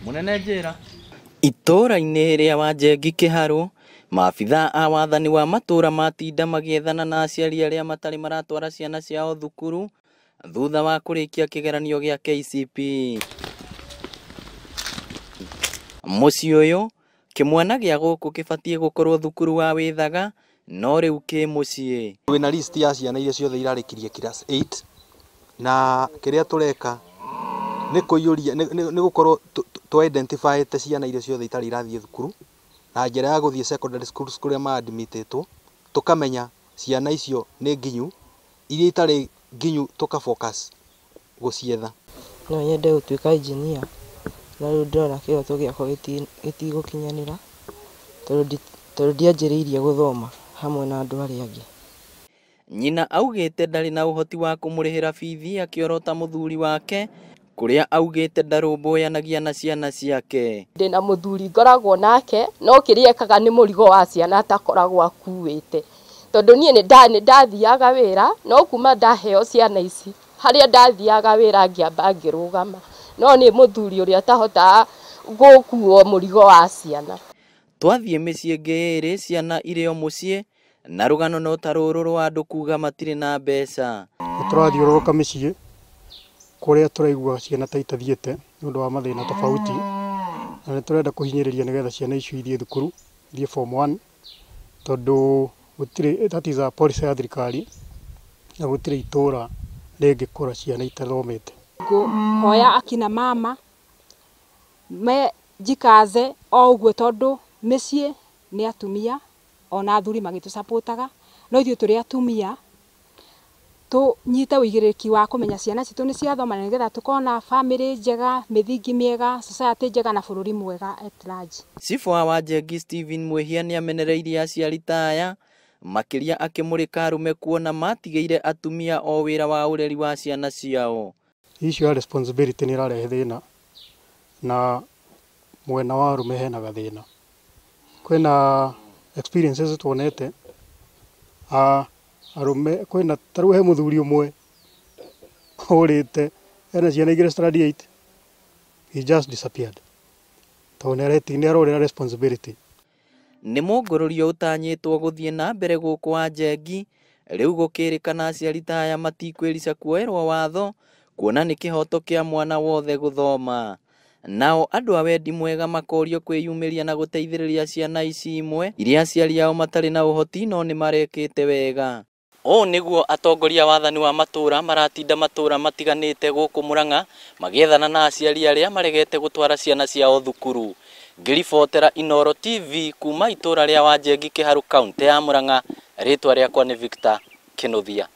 Mũnene njĩra. Itũũra-inĩ rĩa Wanjengi Kĩharũ, maabithaa a wathani wa matũũra matinda magĩethana na aciari arĩa matarĩ maratwara ciana ciao thukuru thutha wa kũrĩkia kĩgeranio gĩa KCPE. Mũciĩ ũyũ, kĩmwana gĩa gũkũ kĩbatiĩ gũkorwo thukuru wa Wĩthaga, no rĩu kĩ mũciĩ. Twĩna list ya ciana iria ciothe irarĩkirie class 8 na kĩrĩa tũreka nĩ kũiyũria nĩ gũkorwo tũ identify ciana iria ciothe itarĩ irathiĩ thukuru na njĩra ya gũthiĩ secondary schools kũrĩa ma-admitĩtwo, tũkamenya ciana icio nĩ nginyu, iria itarĩ nginyu tũka focus gũcietha. No nyende gũtuĩka engineer, no rĩu ndĩrona kĩroto gĩakwa gĩtigũkinyanĩra tondũ ndianjĩrĩirie gũthoma hamwe na andũ arĩa angĩ. Nyina augĩte ndarĩ na ũhoti wa kũmũrĩhĩra bithi akĩorota mũthuri wake kũrĩa augĩte ndarũmbũyanagia na ciana ciake. Ndĩna mũthuri ngoragwo nake no kĩrĩa ekaga nĩ mũrigo wa ciana atakoragwo akuĩte, tondũ niĩ nĩ ndathiaga wĩra no kuma ndaheo ciana ici harĩa ndathiaga wĩra ngĩamba ngĩrũgama, no nĩ mũthuri ũrĩa atahotaga gũkuo mũrigo wa ciana. Twathiĩ mĩciĩ ĩngĩ ĩrĩ ciana irĩ o mũciĩ na rũgano no ta rũrũ rwa andũ kuga matirĩ na mbeca. Nĩ tũrathiũrũrũka mĩciĩ kũrĩa tũraigua ciana ta itathiĩte nĩ ũndũ wa mathĩna tofauti, na nĩ tũrenda kũhinyĩrĩria nĩgetha ciana icio ithiĩ thukuru, ithiĩ form 1, tondũ gũtirĩ, that is a policy ya thirikari, na gũtirĩ itũra rĩngĩkũra ciana itathomete. Ngũhoya akina mama me njikaze o ũguo tondũ mĩciĩ nĩ atumia ona athuri magĩtũcapotaga, no ithuĩ tũrĩ atumia tũnyite ũigĩrĩrĩki wa kũmenya ciana citũ nĩ ciathoma nĩgetha tũkona bamĩrĩ njega, mĩthingi mĩega, society njega na bũrũri mwega at large. Cibũ wa Wanjengi Stephen Mwĩhia nĩamenereirie aciari ta aya makĩria akĩmũrĩka arũme kuona matigĩire atumia o wĩra wa ũreri wa ciana ciao. Issue ya responsibility nĩ ĩrarehe thĩna na mwena wa arũme hena gathĩna. Kwĩna experiences tuonete arũme kwĩna ta rĩu he mũthuri ũmwe ũrĩte ena ciana igĩrĩ standard 8, he just disappeared tondũ nĩ arorĩra responsibility. Nĩ mũngũrũrio ũtanyĩtwo gũthiĩ na mbere gũkũ Wanjengi rĩu gũkĩrĩkana aciari ta aya matikwĩrica kuoerwo watho kuona nĩ kĩhoto kĩa mwana wothe gũthoma. Nao andũ a wendi mwega makorio kwĩyumĩria na gũteithĩrĩria ciana ici imwe iria aciari ao matarĩ na ũhoti no nĩ marekĩte wega. Ũũ nĩguo atongoria wathani wa matũũra maratinda matũũra matiganĩte gũkũ Murang'a magĩethana na aciari arĩa maregete gũtwara ciana ciao thukuru. Ngĩribotera Inooro TV kuma itũũra rĩa Wanjengi Kĩharũ kaũntĩ ya Murang'a, rĩtwa rĩakwa nĩ Victor Kĩnuthia.